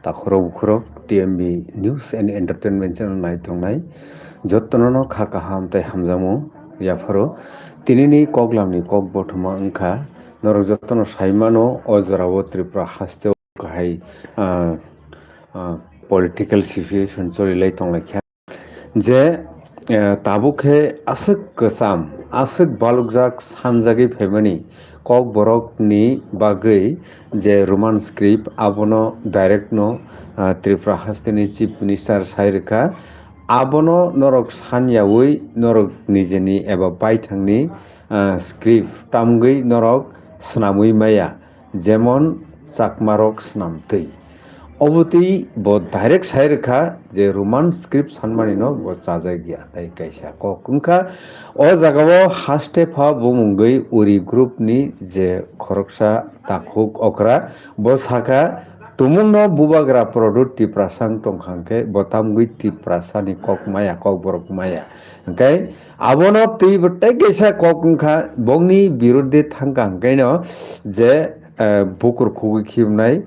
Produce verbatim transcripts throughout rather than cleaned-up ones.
Takhorok bukhorok T M B News and Entertainment channel nai tongnai jottono no kha kaham tei hamjakmung yapharo. Tinini koklamni kok bothoma wngkha, norok jottono saimano o jorao Tripura hasteo kahai, ah, ah, political situation choli lai tonglaikha. Je, eh, tabuk khe aswk kwcham, aswk balukjak sanjagwi phaimani kokborokni bagwi je Roman script, abono direct no, ah, Tripura hasteni Chief Minister sai rwkha. Abono norok san yaui norok nijeni eba baithangni, ah, script tamgwi norok swnamwi maya. Jemon Chakmarok swnamtwi. Obo twi bo direct sai rwkha je Roman script sanmani no bo chajak ya, tei kaisa kok wngkha. O jagao haste pha bumungwi uri group ni je khoroksa takhuk okra, bo sakha, tumungno bubagra Pradyut Tiprasa wng tongkha hwnkhe bo tamgwi Tiprasa ni kok maya, kok borok maya. Hwnkhe abono twi bo tei kaisa kok wngkha, bongni birodhe thangkha hwnkhe no je, eh, bukur khugwi khibnai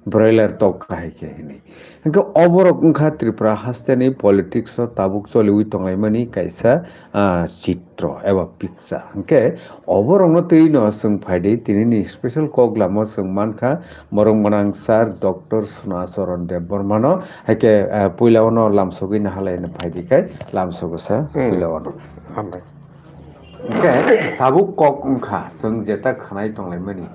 broiler tok kahai khe hinwi. Hwnkhe oborok wngkha Tripura hasteni politics o tabuk choliwi tonglaimani kaisa, ah, chitro eba picture. Hwnkhe oborokno twi no chwng phaidi tinini special kok lama chwng mankha, borok mwnang sir Doctor Sona Charan Debbarma no, hai khe, ah, puila ono lamsogwi nahalai no phaidi khai lamsogo sir. Hmm. Puila ono. Hambai. Hwnkhe tabuk kok wngkha chwng jeta khwnai tonglaimani.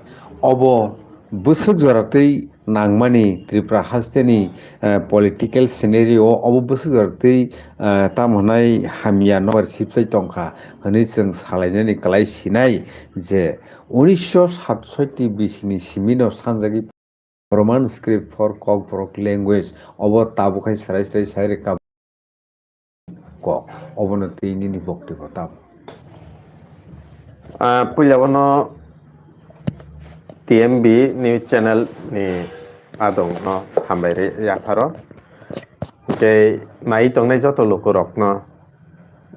Obo bwswk jora twi nangmani Tripura hasteni, eh, political scenario, obo bwswk jora twi, eh, tamo hwnai hamya nobar sipsai tongkha hwnwi chwng salainani kwlai sinai je unisho satsotti bisini simino sanjagwi Roman script for Kokborok language obo tabuk hai srai srai sai rwkha. Kok obono twi nini bokti bo tamo. Ah, puila bono T M B news channel ni adong no hambai ri yapharo. Tei nai tongnai joto lukurok no,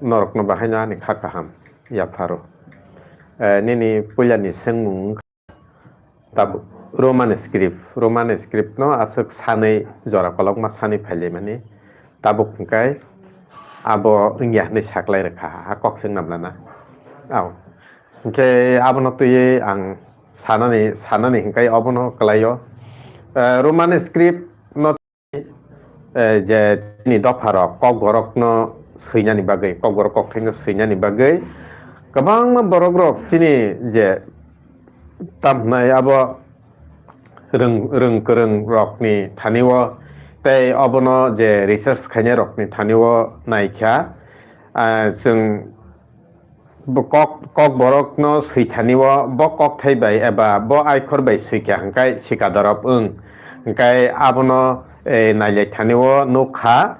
norok no bahai no ani kha kaham yapharo. Eh, nini puila ni swngmung Tabuk Roman script, Roman script no aswk sanwi jora kolokma sanwi phailaimani. Tabuk hwnkhe abo wngya hwnwi saklai rwkha, ha kok swng namlana. Au. Hwnkhe abono twiwi ang sanani, sanani hwnkhe obono kwlaio. Eh, Roman script no eh, je chini dopharok kokborokno swinani bagwi, kokborok kokthaino swinani bagwi kwbangma borokrok chini je tamhnai abo rwng, rwng kwrwng rokni thani-o tei obono je research khainai rokni thani-o naikha, ah, chwng Bo kok, kokborokno swithani-o bo kokthai bai eba bo aikhor bai swikha hwnkhe sikadorop wng. Hwnkhe abono, eh, nailaithani-o nukha,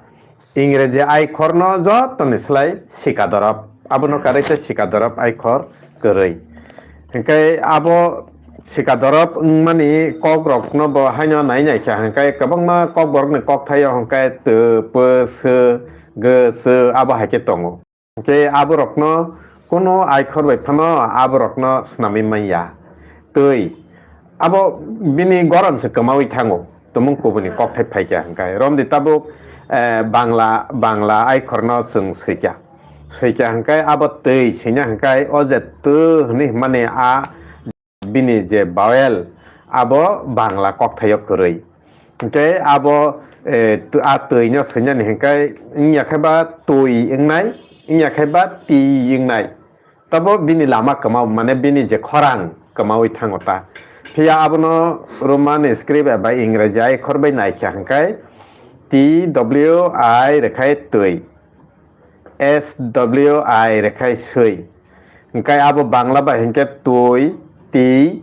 Ingreji aikhorno jotoni slai sikadorop. Abono karwi khe sikadorop aikhor kwrwi. Hwnkhe abo sikadorop wngmani kokrokno bo haino nai naikha hwnkhe kwbangma kokborokni kokthaio hwnkhe tw, pw, sw, gw, sw abo hai khe tongo. Hwnkhe aborokno kono aikhor bai phano aborokno swnamwi manya. Twi abo bini goron se kwmawi thango, tumung kubuni kokthai phaikha hwnkhe. Romdi tabuk, eh, Bangla, Bangla aikhorno chwng swikha. Swikha hwnkhe abo twi swina hwnkhe o je tw hwnwi hwnmani a bini je vowel, abo Bangla kokthaio kwrwi. Hwnkhe abo, eh, tw-, a twino swinani hwnkhe wngya khe ba twi wngnai, wngya khe ba ti wngnai. Tabo bini lama kwmao, mane bini je khorang kwmawi thango ta. Phiya abono Roman script eba Ingreji aikhor bai naikha hwnkhe T W I rwkhai twi. S W I rwkhai swi. Hwnkhe abo Bangla bai hwnkhe twi, ti,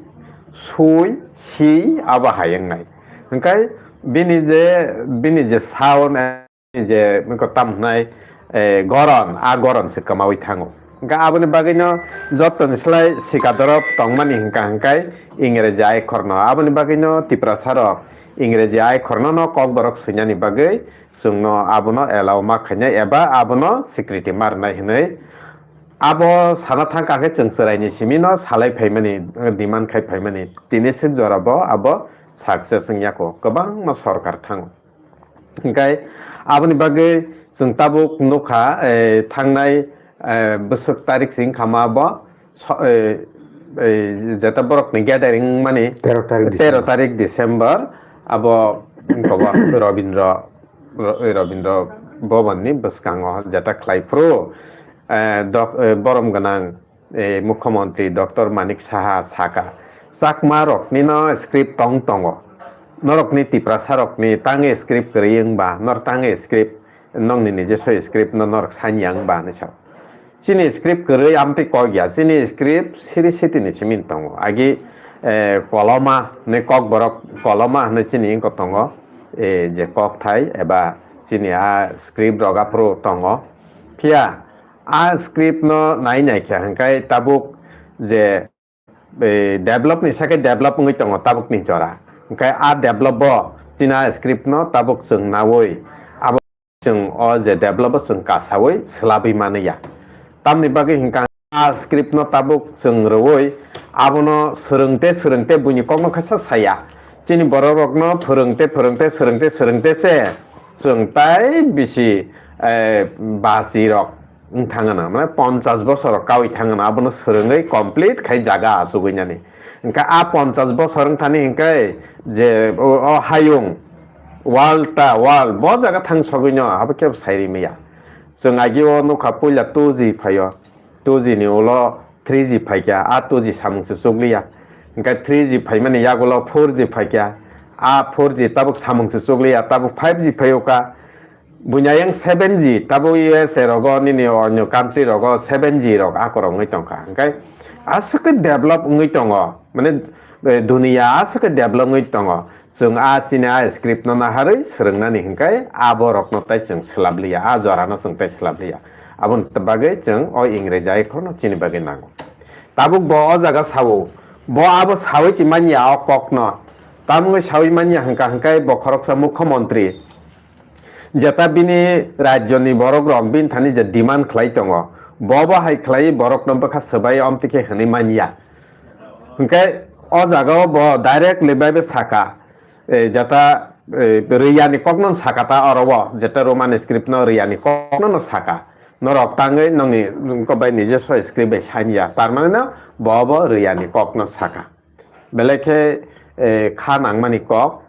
swi, si abo hai wngnai. Hwnkhe bini je, bini je sound, bini je wngkha tam hwnai, eh, goron, a goron se kwmawi thango. Hwnkhe aboni bagwino jotoni slai sikadorop tongmani hwnkha hwnkhe Ingreji aikhorno. Aboni bagwino Tiprasa rok Ingreji aikhorno no kokborok swinani bagwi chwngno abono allow ma khainai eba abono security ma rwnai hwnwi abo sana thangkha khe chwng chwraini simino salai phaimani, demand khai phaimani. Tini swk jora bo abo success wngya kho, kwbangma sorkar thango. Hingkai aboni bagwi chwng tabuk nukha, eh, thangnai, eh, bwswk tarik se wngkha ma bo, so-, eh, eh, jeta borokni gathering wngmani tero tarik December. Tero tarik December, abo wngkha bo Robindra, Ro-, Robindra Bhavan ni bwskango jeta khlai phuru, eh, dok-, eh, borom gwnang, eh, Mukhyamantri Doctor Manik Saha saka, Chakma rokni no script tong tongo. Norokni Tiprasa rokni tangwi script kwrwi wngba, nor tangwi script, nokni nijeso script no norok sanya wngba hinwi sao. Chini script kwrwi amtwi kok ya, chini script siri siti ni simi tongo. Agi, eh, koloma hinwi kok borok koloma hinwi chini wngkha tongo, eh, je kok thai eba chini a script rok aphuru tongo. Phiya, a script no nai nai khe hingkai tabuk je, eh, develop ni sakhe develop wngwi tongo tabuk ni jora. Hingkai a develop bo chini a script no tabuk chwng naui abo chwng o je develop o chwng kasaui swlabwi mani ya. Tamni bagwi hingkha a script no tabuk chwng rwui abono swrwngte swrwngte buini kokno khaisa saya. Chini borok rokno phwrwngte phwrwngte swrwngte swrwngte se chwng tai bisi, eh, basi rok wng thangana, mane ponchas bosor rok kaui thangana, abono swrwngwi complete khai jaga achugwi nani. Hingkha a ponchas bosor wng thani hingkhe je o, o hayung world ta world bo jaga thang sogwi no abo khe sai ri maya. Chwng agi o nukha puila two G phaio, two G ni ulo three G phaikha, a two G samung se chukliya. Hingkhe three G phaimani yagulo four G phaikha, a four G tabuk samung se chukliya, tabuk five G phaio ka. Buini ayang seven G, tabuk U S A rogo, nini onyo country rogo seven G rok akorok wngwi tongkha. Hingkhe aswk khe develop wngwi tongo, mane, eh, duniya aswk khe develop wngwi tongo. Chwng a chini a script no naharwi swrwngnani hingkhe aborokno tai chwng swlabliya, a jorano chwng tai swlabliya. Aboni bagwi chwng o Ingreji ai khorokno chini bagwi nango. Tabuk bo o jaga sao, bo abo saui se manya o kokno. Tamungwi saui manya hingkha hingkhe bo khoroksa mukhyamantri. Jeta bini rajyoni borok rok bini thani je demand khlai tongo, bo bo hai khlai borok no bwkha swbai omtwi khe hwnwi manya. Hwnkhe o jaga o bo direct le bai be saka, eh, jeta, eh, riyani kok no saka ta oro o, jeta Roman script no riyani kok no no saka. Norok tangwi nongni, nongko bai nijeso script bai sanya. Tar mane no bo bo riyani kok no saka. Belai khe, eh, kha nangmani kok.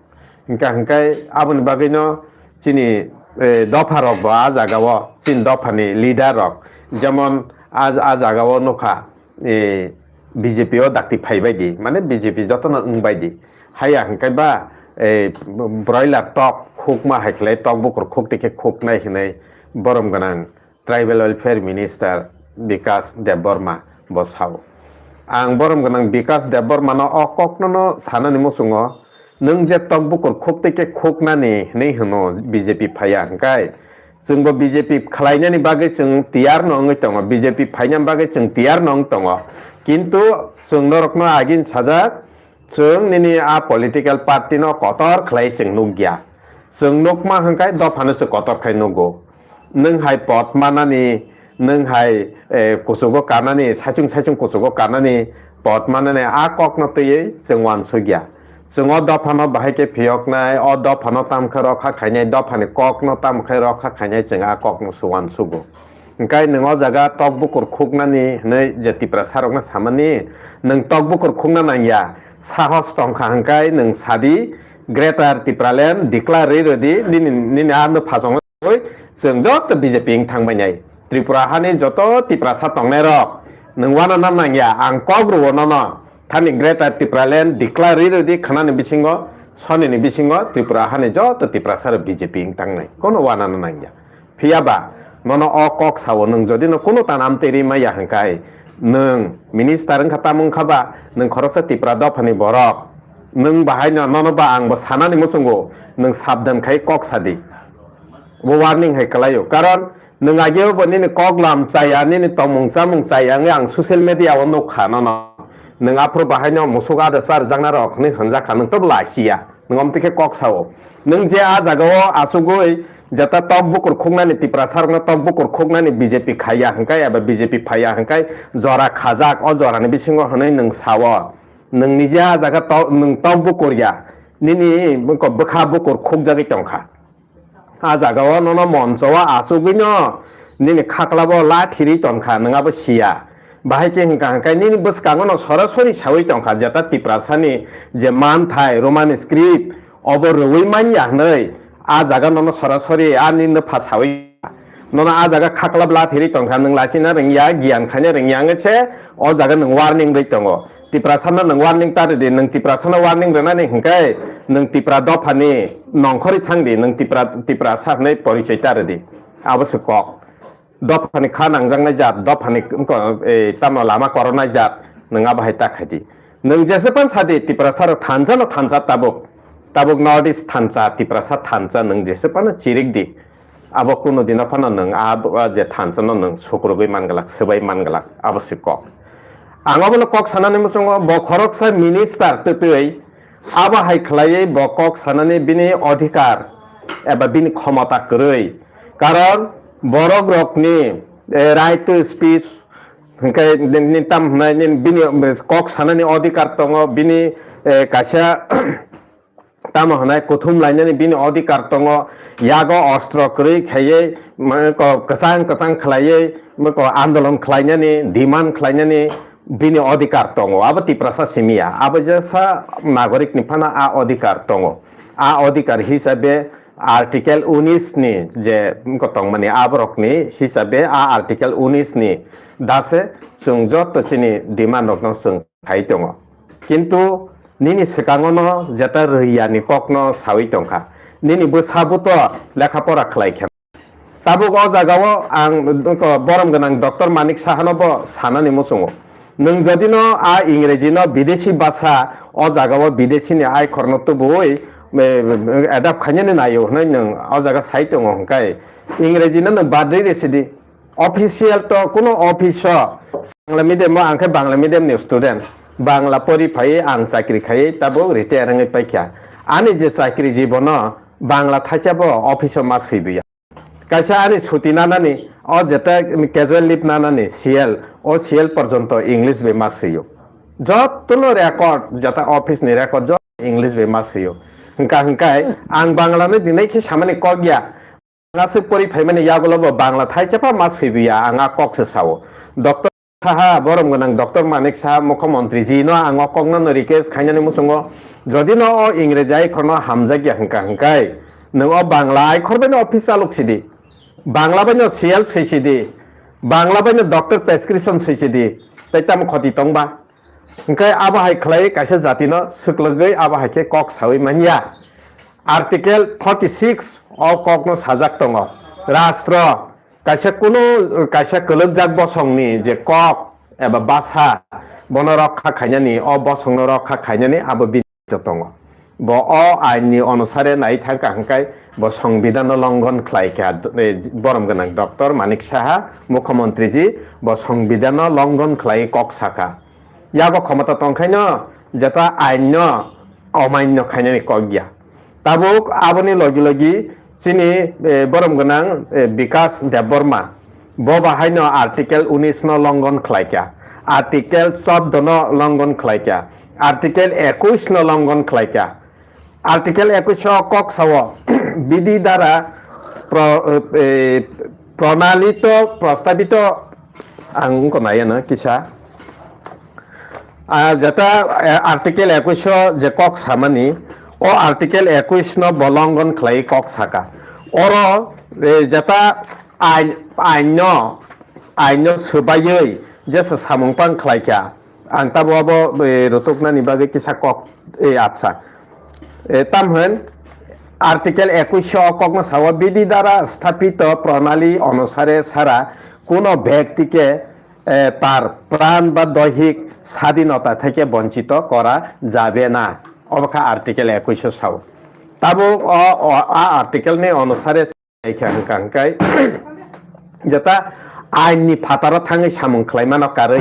Hingkha hingkhe aboni bagwino chini, eh, dopha rok bo a jaga o, chini dopha ni leader rok, jemon a, a jaga o nukha, eh, B J P o dakti phai bai di, mane B J P jotono wng bai di. Haya hingkhe ba, eh, broiler tok khukma hai khlai tok bukur khuk twi khe khuknai hinwi borom gwnang Tribal Welfare Minister Bikash Debbarma bo sao. Ang borom gwnang Bikash Debbarma no o kokno no sanani muchungo, nwng je tok bukur khuk twi khe khuknani hinwi hwno B J P phaiya hwnkhe, chwngbo B J P khlainani bagwi chwng tiyar no wngwi tongo, B J P phainani bagwi chwng tiyar no wng tongo. Kintu chwng norokno agini sajak, chwng nini a political party no kotor khlai chwng nukya. Chwng nukma hwnkhe dophano se kotor khai nugo. Nwng hai pot manani, nwng hai, eh, kuchugo kanani, saichung saichung kuchugo kanani pot manani a kokno twiwi chwng uansukya. Chwng o dophano bahai khe phiyoknai, o dophano tamkhe rokha khainai, dophani kokno tamkhe rokha khainai chwng a kokno se uansugo. Hwnkhe nwng o jaga tok bukur khuknani hwnwi je Tiprasa rokno samani, nwng tok bukur khukna nangya, sahos tongkha hwnkhe nwng sadi, Greater Tipraland declare rwi rwdi, nini, nini ano phasong oi, chwng joto B J P wng thangbainai. Tripura hani joto Tiprasa tongnai rok, nwng uanana nangya, ang kok rwo nono, thani Greater Tipraland declare rwi rwdi, khwnani bisingo, sonini bisingo Tripura hani joto Tiprasa rok B J P wng tangnai, kono uanana nangya. Phiya ba, nono o kok sao, nwng jodi no kunu tanam twi ri maya hwnkhe, nwng minister wngkha tamo wngkha ba, nwng khoroksa Tipra dophani borok, nwng bahai no, nono ba ang bo sanani muchungo, nwng sabdan khai kok sadi. Bo warning hai kwlaio. Karon nwng ageo bo nini kok lam chaya, nini tongmung chamung chaya wngwi ang social media o nukha nono. Nwng aphuru bahai no musuk ada char jakna rok hwnwi hwnjakha, nwng to bo lachiya. Nwng omtwi khe kok sao. Nwng je a jaga o achugwi jeta tok bukur khuknani Tiprasa rokno tok bukur khuknani B J P khaiya hwnkhe eba B J P phaiya hwnkhe jora khajak, o jorani bisingo hwnwi nwng sao. Nwng nije a jaga to-, nwng tok bukur ya. nini bwkha bukur khukjagwi tongkha. A jagao nono moncho o achugwino nini khaklabo lathirwi tongkha, nwng abo siya. Bahai khe hwnkha hwnkhe nini bwskango no sorasori sawi tongkha, jeta Tiprasani je manthai Roman script obo rwui manya hwnwi a jaga nono sorasori a nini no phasawi. Nono a jaga khaklap lathiri tongkha, nwng lachina rwngya, giyan khaina rwngya wngwi se o jaga nwng warning rwi tongo. Tiprasano nwng warning ta rwdi, nwng Tiprasano warning rwnani hwnkhe nwng Tipra dophani nongkhorwi thangdi, nwng Tipra, Tiprasa hwnwi porichoi ta rwdi. Abo se kok. Dophani kha nangjaknai jat, dophani ko-, e, tamo lama koronai jat, nwng abo hai ta khaidi. Nwng jese pan sadi Tiprasarok thansa no thansa tabuk. Tabuk North East thansa, Tiprasa thansa, nwng jese pano chirik di. Abo kuno dino phano nwng a, a je thansa no nwng sukrugwi man glak, swbai man glak, abo se kok. Ang obono kok sanani muchungo bo khoroksa minister twtwi abo hai khlaiwi bo kok sanani bini odhikar eba bini khomota kwrwi. Karon borok rokni, eh, right to speech hwnkhe nini tam hwnai nini bini kok sanani odhikar tongo, bini, eh, kaisa tamo hwnai kuthum lainani bini odhikar tongo, yago ostro kwrwi khaiwi, ma-, ko-, kwchang kwchang khlaiwi, ma-, ko-, andolon khlainani, demand khlainani bini odhikar tongo. Abo Tiprasa simi ya, abo jesa nagorik ni phano a odhikar tongo. A odhikar hisabe Article unis ni je wngkha tongmani aborokni hisabe a Article unis ni dase chwng joto chini demand rokno chwng khai tongo. Kintu nini swkango no jeta rwiyani kokno sawi tongkha. Nini bwsa buto lekha pora khlai khe. Tabuk o jagao ang borom gwnang Doctor Manik Sahano bo sanani muchungo. Nwng jodi no a Ingreji no bidesi basa o jagao bidesi ni aikhor no tubui, eh, adapt khainani naio hwnwi nwng o jaga sai tongo hwnkhe Ingreji no nwng badri residi. Official to kuno office o Bangla medium o ang khe Bangla medium ni student. Bangla pori phai ang chakri khai tabuk retire wngwi paikha. Ani je chakri jibono Bangla thaisa bo office o ma swibiya. Kaisa ani suti nanani, o jeta casual leave nanani C L, o C L porjonto English bai ma swiyo. Jotono record, jeta office ni record joto English bai ma swiyo. Hwnkha hwnkhe ang Bangla no dinai khe samani kok ya. Ang aswk pori phaimani yagulo bo Bangla thaisa pha ma swibiya, ang a kok se sao. Doctor Saha, borom gwnang Doctor Manik Saha, Mukhyamantri ji no ang o kokno no request khainani muchungo, jodi no o Ingreji aikhor no hamjakya hwnkha hwnkhe, nwng o Bangla aikhor bai no office chalok sidi. Bangla bai no C L swi sidi. Bangla bai no doctor prescription swi sidi. Tai tamo khoti tongba? Hwnkhe abo hai khlai kaisa jati no swklwgwi abo hai khe kok sawi manya. Article forty six o kok no sajak tongo. Rastro Kaisa kunu, kaisa kwlwkjak bosongni je kok eba basa, bono rokha khainani, o bosongno rokha khainani abo bini tongo. Bo o ainni onusare nai thangkha hwnkhe bo songbidano longhon khlaikha, eh, borom gwnang Doctor Manik Saha, Mukhyamantri ji, bo songbidano longhon khlai kok sakha. Yago khomota tongkhaino jeta ainno omainno khainani kok ya. Tabuk aboni logi logi chini, eh, borom gwnang, eh, Bikas Debbarma. Bo bahaino Article unis no longhon khlaikha. Article chordo no longhon khlaikha. Article ekush no longhon khlaikha. Article ekush o kok sao, bidi dara pro-, eh, pronalito prostabito ang wngkha nai ano kisa. Ah, jeta, eh, Article ekush o je kok samani, o Article ekush no bo longhon khlai kok saka. Oro, eh, jeta ain, ain no, ain no swbaiwi jesa samung pang khlaikha. Ang tabo abo, eh, rutuknani bagwi kisa kok, eh, atsa. Eh, tam hwn, Article ekush o kokno sao, bidi dara sthapito pranali onusare sara kuno bektike, eh, tar pran ba doihik sadinota theke bonchito kora jabe na. Obo kha Article ekush o sao. Tabuk o, o, a article ni onusare Khe hwnkha hwnkhe, jeta ain ni phataro thangwi samung khlaimano karwi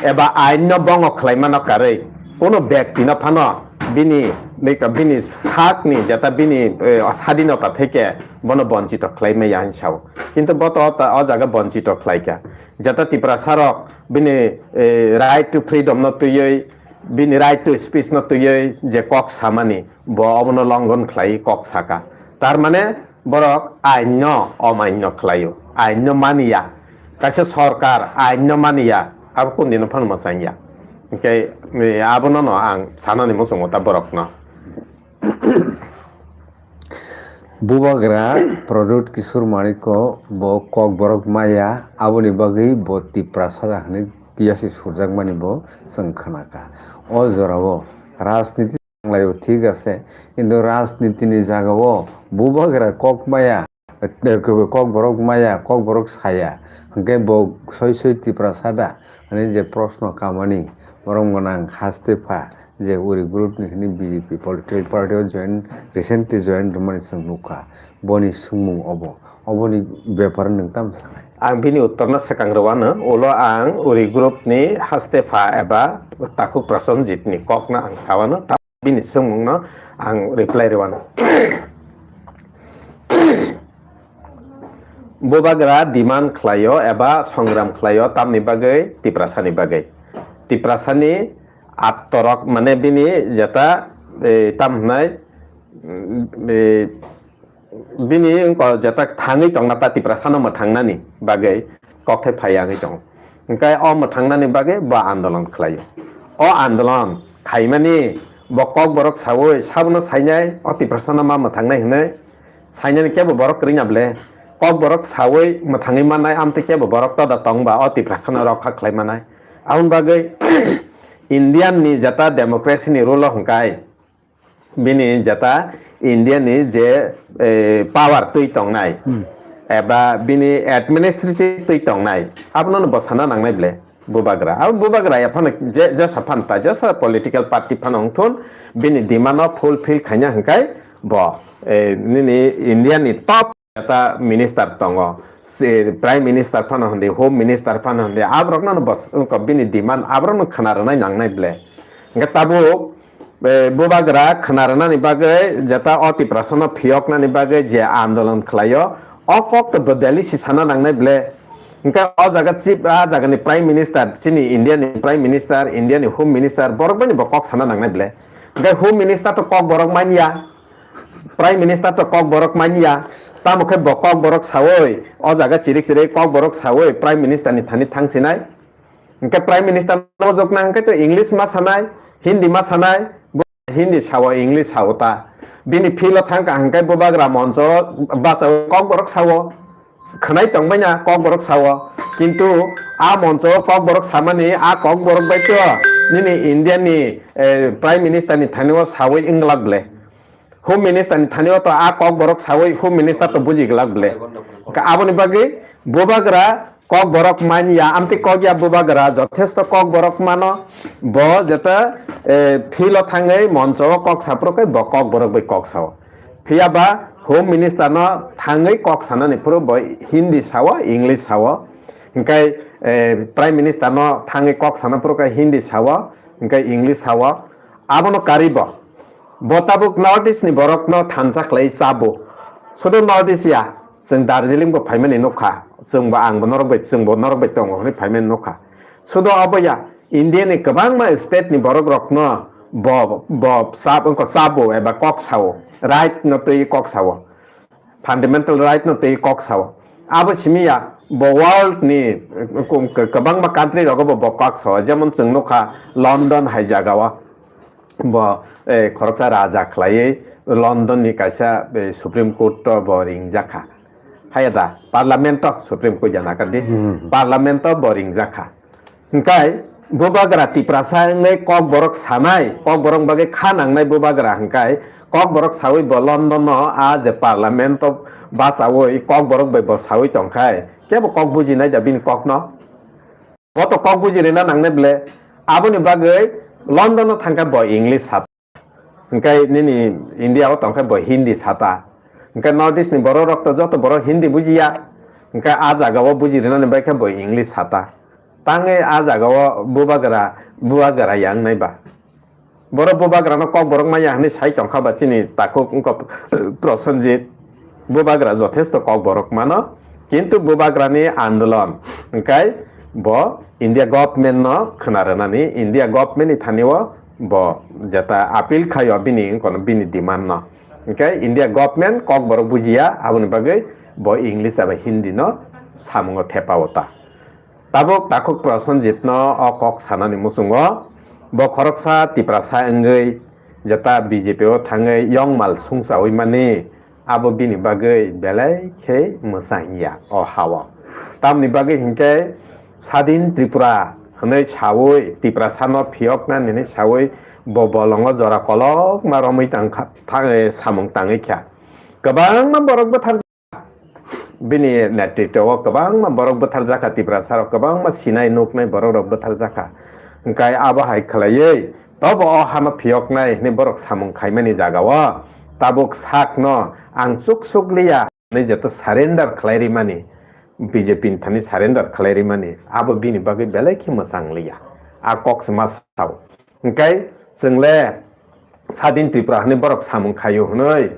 eba ain no bongo khlaimano karwi, kuno bektino phano bini, bini sakni jeta bini, eh, sadinota theke bono bonchito khlaimaya hinwi sao. Kintu bo to ta-, o jaga bonchito khlaikha. Jeta Tiprasa rok bini, eh, right to freedom no twiwi, Bini right to speech no twiwi je kok samani, bo obono longon khlai kok saka. Tar mane borok ain no omain no khlaio, ain no maniya. Kaisa sorkar ain no maniya, abo kundino phano mwchangya. Hwnkhe, eh, abono no ang sanani muchungo ta borokno. Bubagra Pradyut Kishore Manikko bo Kokborok maya, aboni bagwi bo Tiprasa da hwnwi yasi surjakmani bo chwng khnakha. O jorao rajniti tanglaio, thik ase, kintu rajnitini jagao Bubagra kok maya, Kokborok maya, Kokborok saya, hwnkhe bo soi soi Tiprasa da hwnwi je proshno kamani, borok gwnang haste pha, je uri group ni hwnwi B J P political party o join, recently join rwmani chwng nukha. Boni swngmung obo, oboni bepar nwng tamo sanai? Ang bini uttor no swkang rwano, ulo ang uri group ni haste pha eba takhuk Prasenjit ni kok no ang sawano, ta bini swngmung no ang reply rwano. Bubagra demand khlaio eba songram khlaio tamni bagwi, Tiprasa ni bagwi. Tiprasa ni attorok, mane bini jeta, eh, tam hwnai, mm, eh, bini wngkha jeta thangwi tongna ta Tiprasa no mwthangnani bagwi kokthai phaiya wngwi tongo. Hwnkhe o mwthangnani bagwi bo andolon khlaio. O andolon khaimani bo Kokborok sawi sabono sainai o Tiprasa no ma mwthangnai hwnwi sainani kebo borok kwrwi na ble. Kokborok sawi mwthangwi mannai amtwi kebo borok toda tongba o Tiprasa no rokha khlai mannai. Aboni bagwi Indian ni jeta democracy ni rule o hwnkhe bini jeta India ni je, eh, power twi tongnai, hmm, eba bini administrative twi tongnai, abono no bwsana nangnai ble Bubagra. Abo Bubagra ya phano je, jesa phan ta, jesa political party phano wngthun, bini demand no fulfill khaina hwnkhe bo, eh, nini India ni top jeta minister tongo, se Prime Minister phano hwndi, Home Minister phano hwndi, aborokno no bos-, wngkha bini demand, aborokno khna rwnai nangnai ble. Hwnkhe tabuk, eh, Bubagra khna rwnani bagwi jeta o Tiprasano phiyoknani bagwi je andolon khlaio, o kokto bo Delhi si sana nangnai ble. Hwnkhe o jaga chief, a jagani Prime Minister, chini India ni Prime Minister, India ni Home Minister, borok bini bo kok sana nangnai ble. Hwnkhe Home Minister to Kokborok manya. Prime Minister to Kokborok manya, tamo khe bo Kokborok sawi, o jaga chirik chirik Kokborok sawi Prime Minister ni thani thang sinai. Hwnkhe Prime Minister no jokna hwnkhe to English ma sanai, Hindi ma sanai, bo Hindi sao, English sao ta. Bini field o thang kha hwnkhe Bubagra moncho bachawi Kokborok sao. Khwnai tongbai na Kokborok sao. Kintu a moncho Kokborok samani a Kokborok bai to nini India ni, eh, Prime Minister ni thani o sawi wng glak ble. Home Minister ni thani o to a Kokborok sawi Home Minister to buji glak ble. Ka aboni bagwi Bubagra Kokborok manya, amtwi kok ya Bubagra jothesto Kokborok mano, bo jeta, eh, field o thangwi moncho o kok saphuru khe bo Kokborok bai kok sao. Phiya ba Home Minister no thangwi kok sanani phuru bo Hindi sao, English sao. Hwnkhe, eh, Prime Minister no thangwi kok sana phuru khe Hindi sao, hwnkhe English sao. Abono karwi bo. Bo tabuk North East ni borok no thansa khlai chabo. Sudu North East ya, chwng Darjeeling bo phaimani nukha. Chwng bo, ang bo norok bai, chwng bo norok bai tongo hwnwi phaimani nukha. Sudu obo ya, India ni kwbangma state ni borok rok no bo, bo sab-, wngkha chabo eba kok sao. Right no twi kok sao. Fundamental right no twi kok sao. Abo simi ya, bo world ni, eh, kwbangma country rogo bo, bo kok sao. Jemon chwng nukha London hai jaga o. Bo, eh, khoroksa raja khlaiwi London ni kaisa, eh, Supreme Court o bo ringjakha. Haya da, Parliament o Supreme Court jana kadi. Hmm. Parliament o bo ringjakha. Hwnkhe Bubagra Tiprasa wngwi Kokborok sanai, Kokborok bagwi kha nangnai Bubagra hwnkhe Kokborok sawi bo London o a je Parliament o bachawi Kokborok bai bo sawi tongkhe kebo kok bujinai da bini kokno? Bo to kok buji rwna nangnai ble. Aboni bagwi London o thangkhe bo English sat. Hwnkhe nini India o tongkhe bo Hindi sata. Hwnkhe North East ni borok rok to joto borok Hindi bujiya. Hwnkhe a jaga o buji rwnani bai khe bo English sata. Tangwi a jaga o Bubagra, Bubagra ya wngnai ba. Borok Bubagra no Kokborok manya hwnwi sai tongkha ba chini takhuk wngkha Prosenjit. Bubagra jothesto Kokborok mano, kintu Bubagra ni andolon hwnkhe Bo India government no khna rwnani, India government ni thani o bo jeta appeal khaio bini, kono bini demand no. Hwnkhe India government kok borok bujiya, aboni bagwi bo English eba Hindi no samungo thepa o ta. Tabuk takhuk Prosenjit no o kok sanani muchungo bo khoroksa Tiprasa wngwi jeta B J P o thangwi yongmal sungsawi mani, abo bini bagwi belai khe mwchang ya o ha-o. Tamni bagwi hinkhe Sadin Tripura hwnwi sawi Tiprasa no phiyokna nini sawi bo bolongo jora kolokma romwi tang kha, tha-, samung tangwi kha. Kwbangma borok bwthar Bini netritwo o kwbangma borok bwtharjakha, Tiprasa rok kwbangma sinai nuknai borok rok bwtharjakha. Hwnkhe abo hai khwlaiwi tobo o hano phiyoknai hwnwi borok samung khaimani jagao tabuk sakno ang chuk chuk liya hwnwi jeto surrender khlai rimani, B J P ni thani surrender khlai rimani abo bini bagwi belai khe mwchang liya. A kok se ma sao. Hwnkhe chwng le Sadin Tripura hwnwi borok samung khaio hwnwi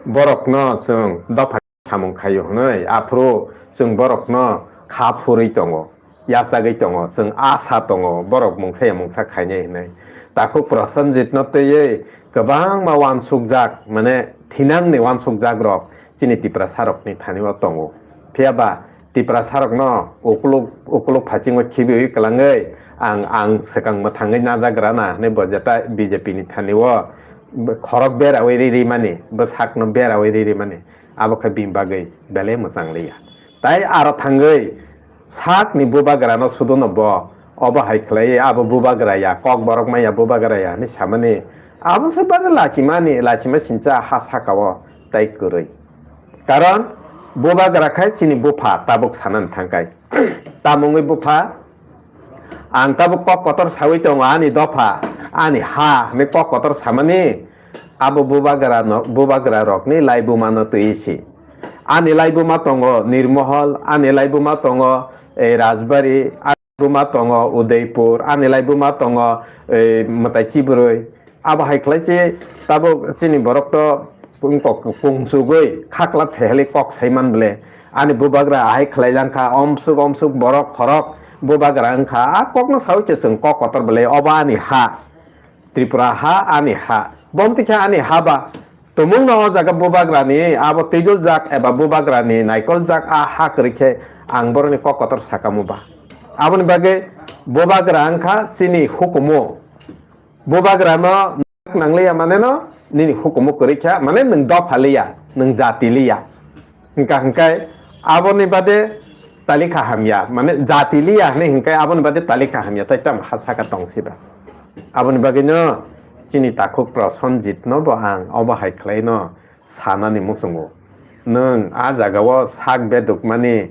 borokno chwng dopha samung khaio hwnwi, aphuru chwng borokno kha phurwi tongo, yachagwi tongo, chwng asa tongo, borok mungsa ya mungsa khainai hwnwi. Takhuk Prosenjit no twiwi kwbangma uansukjak, mane thinangni uansukjak rok chini Tiprasa rokni thani o tongo. Phiya ba Tiprasa rokno ukuluk, ukuluk phasingo khibiwi kwlangwi ang, ang swkang mwthangwi najagra na hwnwi bo jeta B J P ni thani o khorok berawi ri rimani, bwsakno berawi ri rimani. Abo khe bini bagwi belai mwchang liya. Tai aro thangwi sakni bubagrano suduno bo obo hai khlaiwi abo bubagra ya, kok borok maya bubagra ya hwnwi samani. Abo se bade lachimani, lachima sincha ha sakao tai kwrwi. Karon bubagra khai chini bupha tabuk sanani thangkai. Tamungwi bupha, ang tabuk kok kotor sawi tongo, ani dopha, ani ha hwnwi kok kotor samani. Abo bubagra no, bubagra rokni laibuma no twi si. Ani laibuma tongo Nirmohol, ani laibuma tongo, eh, Rajbari, ani laibuma tongo Udaipur, ani laibuma tongo, eh, Mwtai Chibrwi. Abo hai khlai se tabuk chini borok to kung kok, kung chugwi khakla thehli kok sai man ble. Ani bubagra ahai khlai jang kha, omsuk omsuk borok khorok bubagra wng kha. A kokno sawi se chwng kok kotor ble, obo ani ha. Tripura ha ani ha. Bomti khe ani ha ba. Tumungno o jaga bubagrani abo twiduljak eba bubagrani naikoljak a ha kwrwi khe ang boroni kok kotor sakamu ba. Aboni bagwi bubagra wngkha chini hukumu. Bubagrano nangliya mane no nini hukumu kwrwi kha, mane nwng dopha liya, nwng jati liya. Hwnkha hwnkhe aboni bade talikha hamya, mane jati liya hwnwi hwnkhe aboni bade talikha hamya, tai tamo ha saka tong siba. Aboni bagwino chini takhuk Prosenjit no bo ang obo hai khlai no sanani muchungo. Nwng a jagao sak bedukmani,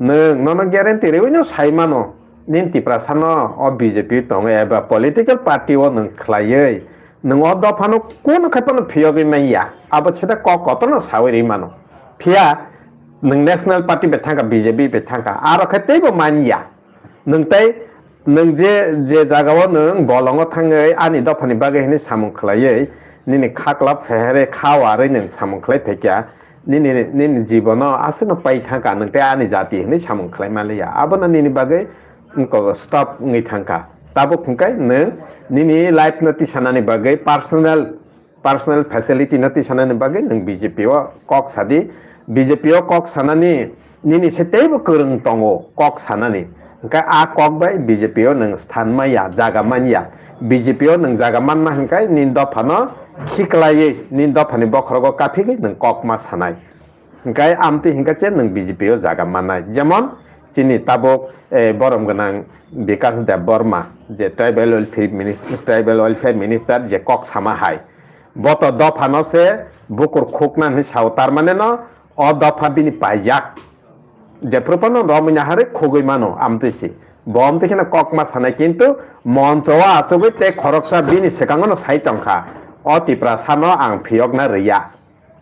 nwng nono guarantee rwino sai mano, nini Tiprasa no o B J P tongo eba political party o nwng khlaiwi, nwng o dophano kunu khai phano phiyogwi manya, abo sida kok kotorno sawi rwi mano. Phiya nwng National Party bai thangkha, B J P bai thangkha, aro khe teibo manya. Nwng tei nwng je, je jagao nwng bolongo thangwi ani dophani bagwi hwnwi samung khlaiwi, nini kha kwlap pheherwi kha warwi nwng samung khlai phaikha, nini, nini jibono aswkno pai thangkha, nwng tei ani jati hwnwi samung khlai manliya. Abono nini bagwi wngkok stop wngwi thangkha. Tabuk hwnkhe nwng nini life no tisanani bagwi personal, personal facility no tisanani bagwi nwng B J P o kok sadi. B J P o kok sanani nini se teibo kwrwng tongo kok sanani. Hwnkhe a kok bai B J P o nwng sthan manya, jaga manya. B J P o nwng jaga manna hwnkhe nini dophano khiklaiwi, nini dophani bokhorogo kaphigwi nwng kok ma sanai. Hwnkhe amtwi hwnkhe se nwng B J P o jaga mannai. Jemon chini tabuk, eh, borom gwnang Bikas Deb Barma, je tribal welfare minister, tribal welfare minister je kok sama hai. Bo to dophano se bukur khukna hwnwi sao, tar mane no o dopha bini paijak. Jephru phano romwi naharwi khugwi mano amtwi si. Bo amtwi kheno kok ma sanai, kintu moncho o achugwi tei khoroksa bini swkango no sai tongkha, o Tiprasa no ang phiyokna rwya.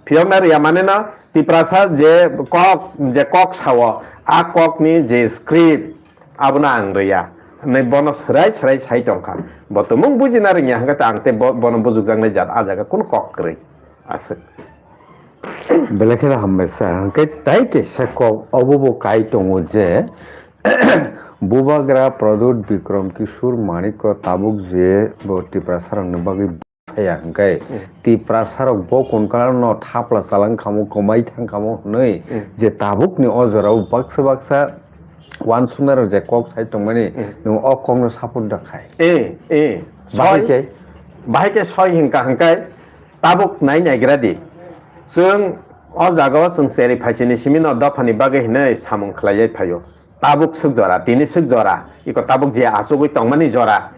Phiyokna rwya mane no Tiprasa je kok, je kok sao, a kokni je script, abono ang rwya hwnwi bono swrai swrai sai tongkha. Bo tumung bujina rwngya hwnkhe ta ang tei bo-, bono bujukjaknai jat a jaga kunu kok kwrwi aswk. Belai kheno hambai sir. Hwnkhe tai kaisa kok obo bo kai tongo je, Bubagra Pradyut Bikram Kishore Manikko tabuk je bo Tiprasarokni bagwi phaiya hwnkhe, Hmm. Tiprasarok bo kunkarano thapla chalang khamo, kwmai thang khamo hwnwi Hmm. je tabukni o jorao baksa baksa uansuknairok je kok sai tongmani, Hmm. nwng o kokno support da khai. Eh, eh, Bahai soi, khe? Bahai khe soi hwnkha hwnkhe tabuk nai naigra di. Chwng o jagao chwng cheri phaisini simi no dophani bagwi hinwi samung khlaiwi phaio. Tabuk swk jora, tini swk jora, iko tabuk je achugwi tongmani jora.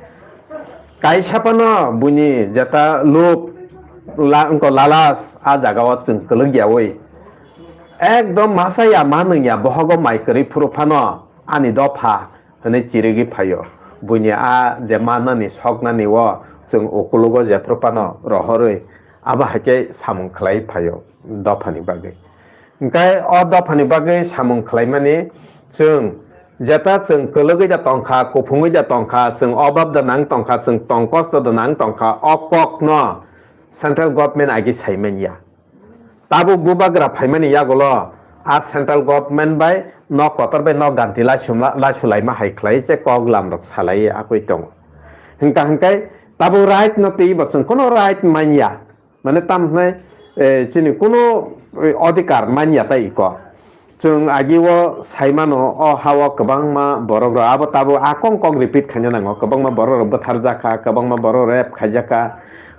Kaisa phano buini jeta lub la-, wngkha lalas a jagao chwng kwlwk yaui. Ekdom masa ya ma nwng ya bohogo mai kwrwi phuru phano ani dopha hwnwi chirigwi phaio. Buini a je mannani soknani o chwng ukulugo jephru phano rohorwi abo hai khe samung khlai phaio dophani bagwi. Hwnkhe o dophani bagwi samung khlaimani chwng jeta chwng kwlwgwi da tongkha, kuphungwi da tongkha, chwng obab da nang tongkha, chwng tong kosto da nang tongkha, o kokno central government agi sai manya. Tabuk bubagra phaimani yagulo a central government bai nok kotor bai nok ganti laisumla-, laisulaima hai khlai se kok lamrok salai akwi tongo. Hwnkha hwnkhe tabuk right no twibo chwng kuno right manya. Mane tam hwnai, eh, chini kuno, eh, odhikar manya tai iko. Chwng agi o sai mano, o ha o kwbangma borok rok abo tabuk a kong kok repeat khaina nango, kwbangma borok rok bwthar jakha, kwbangma borok rape khaijak kha,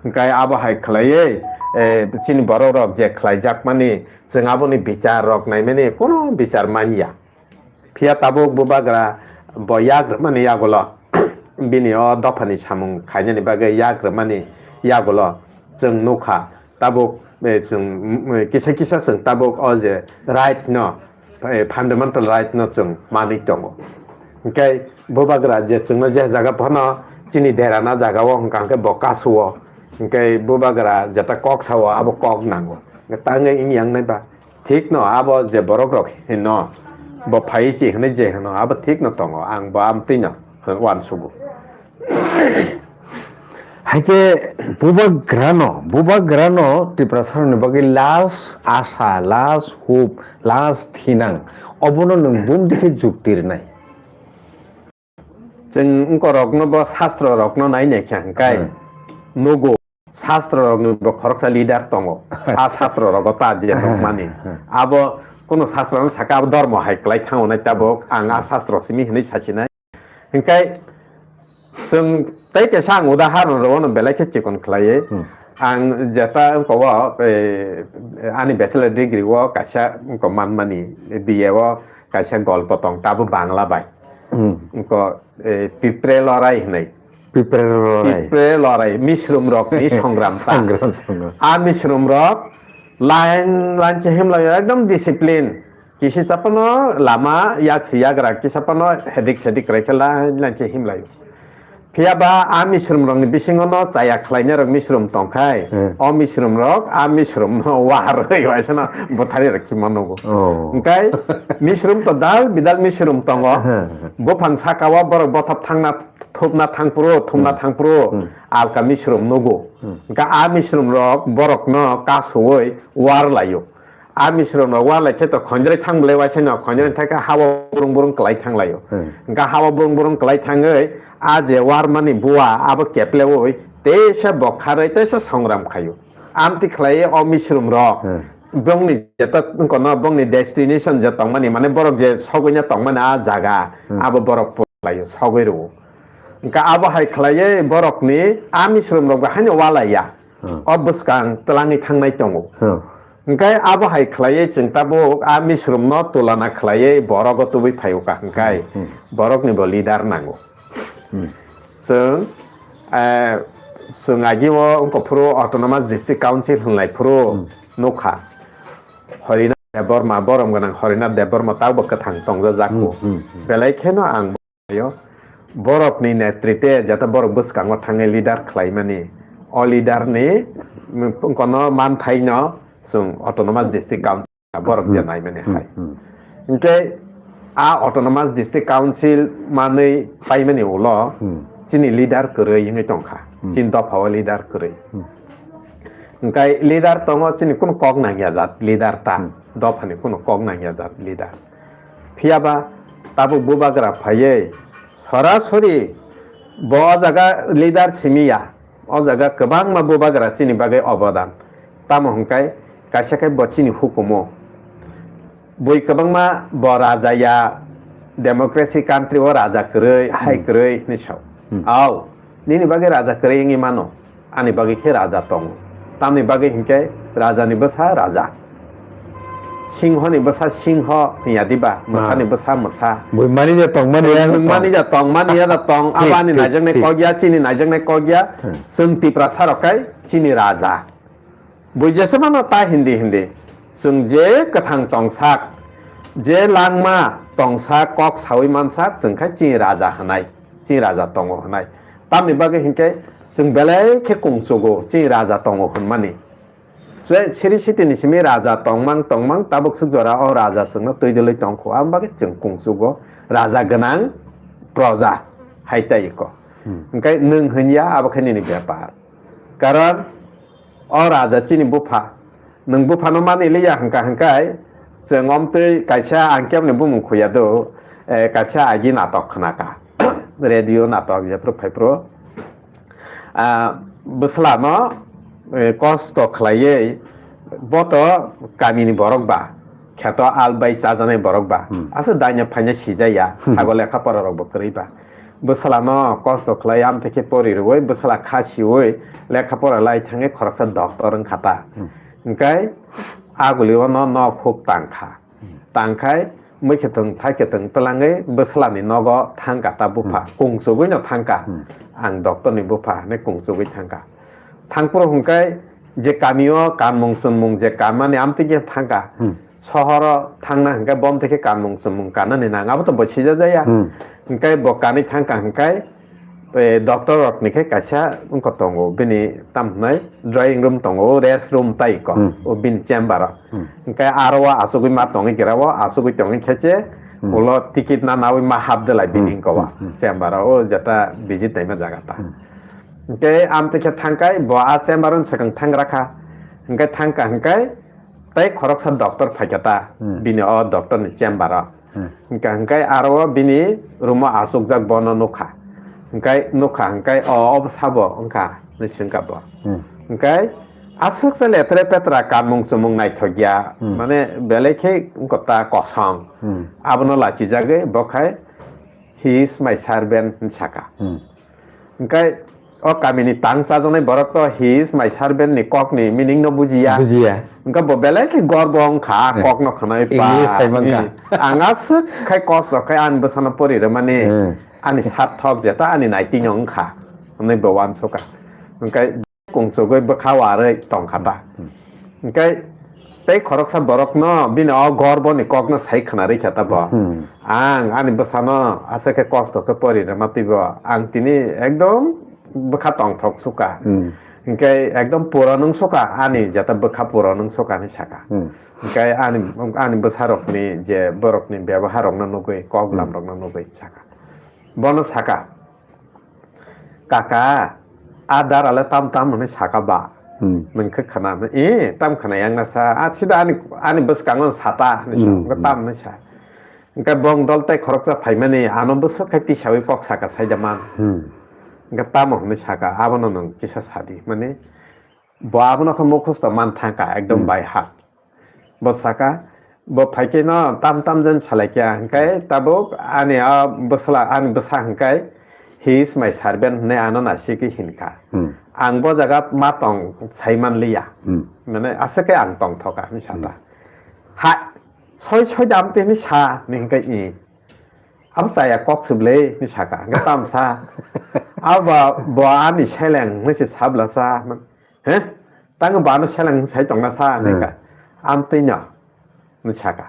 hwnkhe abo hai khlaiwi, eh, chini borok rok je khlaijakmani, chwng aboni bichar rok naimani, kuno bichar manya. Phiya tabuk bubagra bo yak rwmani yagulo, bini o dophani samung khainani bagwi yak rwmani yagulo, chwng nukha, tabuk, eh, chwng, mm, kisa kisa chwng tabuk o je right no, eh, fundamental right no chwng manwi tongo. Hwnkhe bubagra je chwngno je jaga phano chini derana jaga o hwnkha hwnkhe bo kasu o, hwnkhe bubagra jeta kok sao abo kok nango. Tangwi wng yang nai ba, thik no abo je borok rok hino, bo phai si hwnwi je hino, abo thik no tongo, ang bo amtwi no uansugo. Haikhe bubagrano, bubagrano Tiprasarokni bagwi last asa, last hope, last thinang, obono nwng bumdi khe jukti rwnai? Chwng wngkorokno bo sastro rokno nai naikha hwnkhe Hmm. nugo, sastro rokni bo khoroksa leader tongo. A sastro rogo ta je tongmani. Hmm. Abo kuno sastro no saka abo dhormo hai kwlai thango nai tabuk ang a sastro simi hwnwi sasinai. Hwnkhe chwng tei kaisa ang udaharon rwno belai khe chikon khlaiwi. Hmm. Ang jeta wngko o, eh, ani bachelor degree o kaisa wngko manmani B A o kaisa golpo tong tabo Bangla bai. Hmm. Wngko, eh, Pipre Lorai hwnwi. Pipre Lorai. Pipre Lorai, misrum rokni songram ta. Songram, songram. A misrum rok line, line se himlai ekdom discipline. Kisi chapano lama yak si yagra, kisa pano hedik sedik kwrai khe line, line se himlai. Phiya ba a misrum rokni bisingo no chaya khlainai rok misrum tongkhai, Hmm. o misrum rok a misrum no warwi waisa no bwthari rok khima nugo. Oh. Hwnkhe misrum to dal bidal misrum tongo. Hmm. Buphang saka o borok bothop thangna thupna thangphuru, thumna Hmm. thangphuru, Hmm. alka misrum nugo. Hmm. Hwnkhe a misrum rok borok no kasuwi war laio. A misrum rok war lai khe to khonjrwi thang bwlai waisa no, khonjrwi thang khe ha o burung burung kwlai thang laio. Hmm. Hwnkhe ha o burung burung kwlai thangwi a je war mani bua abo keplewi teisa bokharwi teisa songram khaio. Amtwi khlaiwi o misrum rok Hmm. bongni jeta wngkono bongni destination je tongmani, mane borok je sogwina tongmani a jaga, Hmm. abo borok pulaio, sogwi rwo. Hwnkhe abo hai khlaiwi borokni a misrum rok bo haino walaiya. Hmm. O bwskang twlangwi thangnai tongo. Hmm. Hwnkhe abo hai khlaiwi chwng tabuk a misrumno tulana khlaiwi borogo tubui phaio ka hwnkhe Hmm. borokni bo leader nango. Hmm. Chwng, eh, chwng agio wngkha phuru Autonomous District Council hwnlai phuru Hmm. nukha. Horinath Debbarma, borom gwnang Horinath Debbarma tabukbo kwthang tongjak Hmm, ko. hmm, hmm. Belai kheno ang Yo, borokni netrite jeta borok bwskango thangwi leader khlaimani, o leaderni, mm, kono manthaino chwng Autonomous District Council borok je Hmm. naimani Hmm, hai. hmm. Hinkhe a Autonomous District Council manwi paimani ulo Hmm. chini leader kwrwi wngwi tongkha, Hmm. chini dophao leader kwrwi. Hmm. Hinkhe leader tongo chini kunu kok nangya jat leader ta, Hmm. dophani kunu kok nangya jat leader. Phiya ba Tabuk bubagra phaiwi sorasori bo o jaga leader simi ya, o jaga kwbangma bubagra chini bagwi obodan. Tamo hwnkhe kaisa khe bo chini hukumo. Bui kwbangma bo raja ya, democracy country o raja kwrwi, hai kwrwi hinwi sao. Au, nini bagwi raja kwrwi wngwi mano. Ani bagwi khe raja tongo. Tamni bagwi hinkhe rajani bwsa raja. Singhoni bwsa singho hinya diba, mwsani bwsa mwsa. Bui mani ja tong mani ya da tong. Mani ja tong mani ya da tong. Thik, abani thik, naijaknai thik. Kok ya, chini naijaknai kok ya. Hmm. Chwng Tiprasa rok kai chini raja. Bui jesa mano ta hindi hindi. Chwng je kwthang tongsak, je langma tongsak, kok sawi mansak, chwng khai chini raja hwnai. Chini raja tongo hwnai. Tamni bagwi hinkhe chwng belai khe kungchugo chini raja tongo hwnmani. Je siri sitini simi raja tongmang tongmang tabuk swk jora o raja chwngno twi dwlwi tongkho. Aboni bagwi chwng kungchugo raja gwnang proja hai tai ko. Hmm. Hinkhe nwng hwnya abo khe nini bepar. Karon o raja chini bupha. Nwng buphano mani liya hwnkha hwnkhe chwng omtwi kaisa ang keboni bumung khuya do, eh, kaisa agi natok khna ka. Radio natok jephru phaiphru. Ah, bwsla no, eh, kosto khlaiwi boto kamini borok ba, kheto al bai chajaknai borok ba. Hmm. Aswk daina phaina sijaya, hmm, sago lekha pora rok bo kwrwi ba. Bwsla no kosto khlai amtwi khe pori rwui, bwsla kha siui lekha pora lai thangwi khoroksa doctor wngkha ta. Hmm. Hwnkhe aguli o no nok huk tang kha. Hmm. Tang khai mui khe thwng thai khe thwng twlangwi bwsla ni nogo thang kha ta bupha. Hmm. Kung chugui no thang kha. Hmm. Ang doctor ni bupha hinwi kung chugui thang kha. Thang phuru hwnkhe je kami o kanmung chunmung je kanmani amtwi khe thang kha. Hmm. Sohoro thangna hwnkhe bo amtwi khe kanmung chumung kanani nang, abo to bo sijajaya. Hmm. Hwnkhe bo kanwi thangkha hwnkhe, eh, doctor rokni khe kaisa wngkha tongo, bini tamo hwnai drawing room tongo, rest room tai ko, hmm, o bini chamber o. Hmm. Hwnkhe aro o achugwi ma tongwi gira o, achugwi tongwi khe se, hmm, ulo ticket na nawi ma hap de lai bini, hmm, wngkha o, hmm, hmm, chamber o, o jeta visit naima jaga ta. Hmm. Hwnkhe amtwi khe thangkhai bo a chamber o swkang thang rakha, hwnkhe thangkha hwnkhe, tei khoroksa doctor phaikha ta, hmm, bini o doctor ni chamber o. Hmm. Hwnkha hwnkhe aro o bini room o achukjak bono nukha. Hwnkhe nukha hwnkhe o, obo sabo wngkha hinwi swngkha bo. Hmm. Hwnkhe aswk se letre petra kanmung chumung naithok ya, hmm, mane belai khe wngkha ta kosong. Hmm. Abono lachijagwi bo khai, "He is my servant," hinwi saka. Hmm. Hwnkhe o kamini tang chajaknai borok to "He is my servant" ni kokni meaning no bujiya. Bujiya. Hwnkhe bo belai khe gorbo wngkha, eh, kokno khwnai pa. English hai mankha. Hmm. Ang aswk khai kosto khai ani bwsano pori rwmani, hmm, ani sarthok jeta ani naitino wngkha hwnwi bo uansukha. Hwnkhe kung chugui bwkha warwi tongkha ta. Hmm. Hwnkhe tei khoroksa borokno bini o gorboni kokno sai khna rikha ta bo. Hmm. Ang ani bwsano aswk khe kosto khe pori rwma twibo ang tini ekdom bwkha tongthok suka. Hmm. Hwnkhe ekdom pura nwng suka ani jeta bwkha pura nwng suka hinwi saka. Hmm. Hwnkhe ani, ani bwsarokni je borokni byaboharokno nugui, kok, hmm, lamrokno nugui saka. Bono saka, "Kaka, a dara le tam tam hwnwi saka ba?" Hmm. Nwng khe khna, "E, tam khna yang na sa, a sida ani, ani bwskango sata," hinwi sa, hmm, hwnkhe tam hinwi sa. Hwnkhe bong dol tei khoroksa phaimani ano bwswk khai tisaui kok saka saida man. Hmm. Hwnkhe tamo hinwi saka, "Abono nwng kisa sadi," mani bo abono khe mukhusto man thangkha ekdom, hmm, by heart. Bo saka, bo phaikhe no tam tam jen salaikha, hwnkhe tabuk ani a bwsla, ani bwsa hwnkhe, "He is my servant," hwnwi ano nasikhe hinkha. Hmm. Ang bo jaga ma tong sai manliya. Hmm. Mane aswk khe ang tongthoka hinwi sata. Hmm. "Ha, soi soi dam tini sa," hinwi hwnkhe i. "Abo chaya kok suble," hinwi saka, hwnkhe tamsa. "Abo bo ani seleng," hinwi se sabla sa. He? Tang bo ano seleng sai tongna sa, hmm, hinwi ka. "Amtwi no," hinwi saka.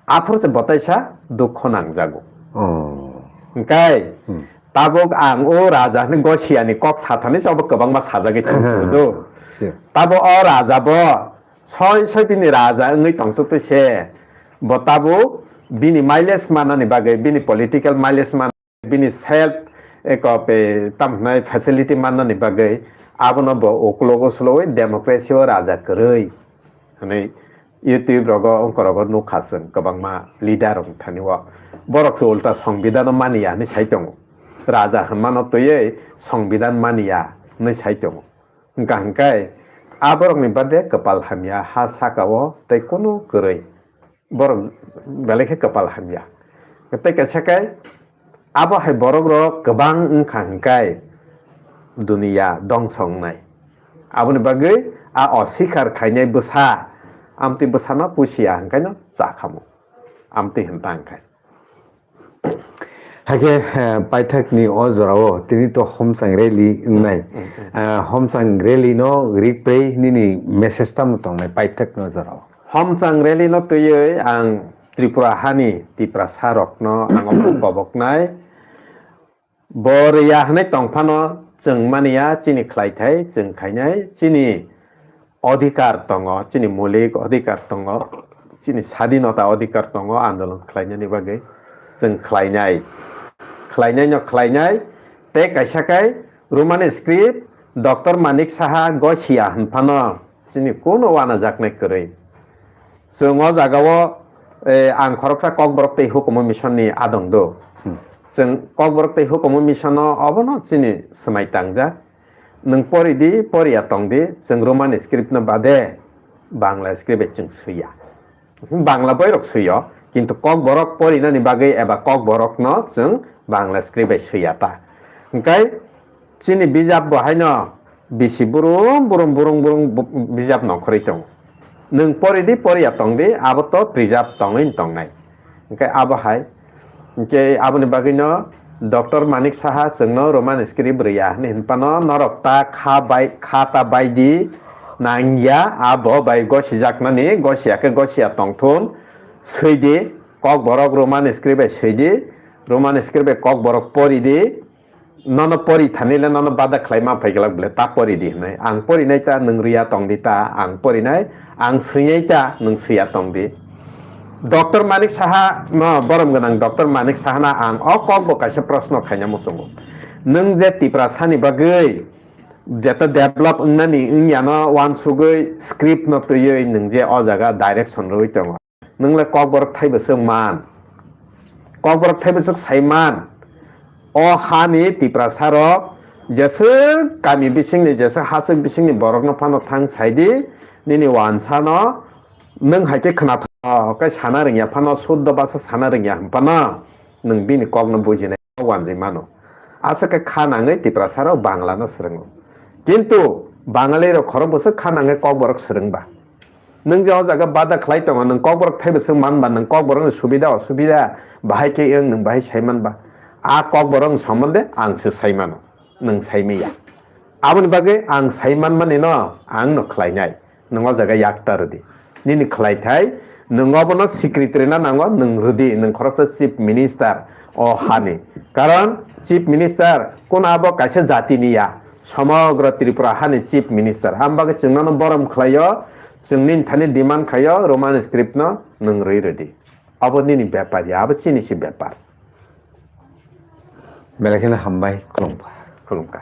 Aphuru se botaisa dukho nangjago. Oh. Hwnkhe, hmm, tabuk ang o raja hinwi gosiani kok sathani se obo kwbangma sajagwi thangsu, hmm, do. Sure. Tabo o raja bo soi soi bini raja wngwi tongtwtwi se bo tabuk bini mileage manani bagwi, bini political mileage man bini self, eko pe, tam hwnai facility mannani bagwi abono bo ukulogo sulowi democracy o raja kwrwi hwnwi YouTube rogo, ongkorogo nukha chwng kwbangma leader rok thani o. Borok se ulta songbidano maniya hinwi sai tongo. Raja hinmano twiwi songbidhan maniya hinwi sai tongo. Hwnkha hwnkhe a borokni bade kwpal hamya ha sakao tei kunu kwrwi. Borok belai khe kwpal hamya. Tei kaisa khe abo hai borok rok kwbang wngkha hwnkhe duniya dongso wngnai. Aboni bagwi a osikar khainai bwsa, amtwi bwsano pusiya hwnkhe no cha khamu. Amtwi hwn ta hwnkhe. Hakhe, eh, paithakni o jorao tini to Homchang rally wngnai. Mm, mm. Eh, Homchang rally no riprei nini message tamo tongnai paithakni o jorao? Homchang rally no twiwi ang Tripura hani Tiprasa rokno ang omo koboknai. Bo rwya hwnwi tongphano chwng maniya chini khlaithai chwng khainai chini odhikar tongo, chini mulik odhikar tongo, chini sadinota odhikar tongo, andolon khlainani bagwi chwng khlainai. Khlainai no khlainai, tei kaisa kai Roman script Doctor Manik Saha gosiya hwnphano chini kuno wanajaknai kwrwi. Chwng o jagao, eh, ang khoroksa Kokborok tei Hukumu Mission ni adong do. Hmm. Chwng Kokborok tei Hukumu Mission o obono chini swmai tangjak. Nwng pori di, poriya tong di, chwng Roman script no bade Bangla script bai chwng swiya. Bangla boirok swiyo, kintu Kokborok porinani bagwi eba Kokborok no chwng Bangla script bai swiya ta. Hwnkhe chini bijap bo haino bisi burum, burum, burum, burum bu-, bijap nongkhorwi tongo. Nwng pori di, poriya tong di, abo to preserve tongwi tongnai. Hwnkhe abo hai, hwnkhe aboni bagwino Doctor Manik Saha chwngno Roman script rwya hwnwi hwnphano norok ta kha bai, kha ta bai di nangya, abo bai gosijaknani, gosiya khe gosiya tongthun, swi di, Kokborok Roman script bai swi di, Roman script bai Kokborok pori di, nono pori thani le nono bada khlai ma phai glak bole ta pori di hwnwi. Ang porinai ta, nwng rwya tong di ta, ang porinai, ang swinai ta, nwng swiya tong di. Doctor Manik Saha no, borom gwnang Doctor Manik Saha na ang o kok bo kaisa proshno khaina muchungo. Nwng je Tiprasa ni bagwi jeto develop wngnani wngya no wansugwi script no twiwi nwng je o jaga direction rwwi tongo. Nwng le Kokborok thaibo swng man. Kokborok thaibo swk sai man. O hani Tiprasa rok jeswk kami bisingni, jeswk haswk bisingni borokno phano thang sai di, nini wansano nwng hai khe khna tho, khe sana rwngya phano, suddo basa sana rwngya hwn phano nwng bini kokno bujinai wanjwi mano. Aswk khe kha nangwi Tiprasa rok Bangla no swrwngo. Kintu Bangali rok khorok bwswk kha nangwi Kokborok swrwng ba. Nwng je o jaga bada khlai tongo, nwng Kokborok thaibo swng man ba, nwng Kokborokni subida osubida bahai khe wng, nwng bahai sai man ba. A Kokborokni sombonde ang se sai mano, nwng sai manya. Aboni bagwi ang sai man mani no, ang no khlai nai. Nwng o jaga yak ta rw di. Nini khlai thai, nwng obono secretary na nango, nwng rw di, nwng khoroksa chief minister o hani. Karon chief minister kun abo kaisa jati ni ya, somogra Tripura hani chief minister. Am bagwi chwng nono borom khlai o, chwng nini thani demand khai o, Roman script no nwng rwi rw di. Abo nini bepar ya, abo chini si bepar. Belai kheno hambai, khulumkha. Khulumkha.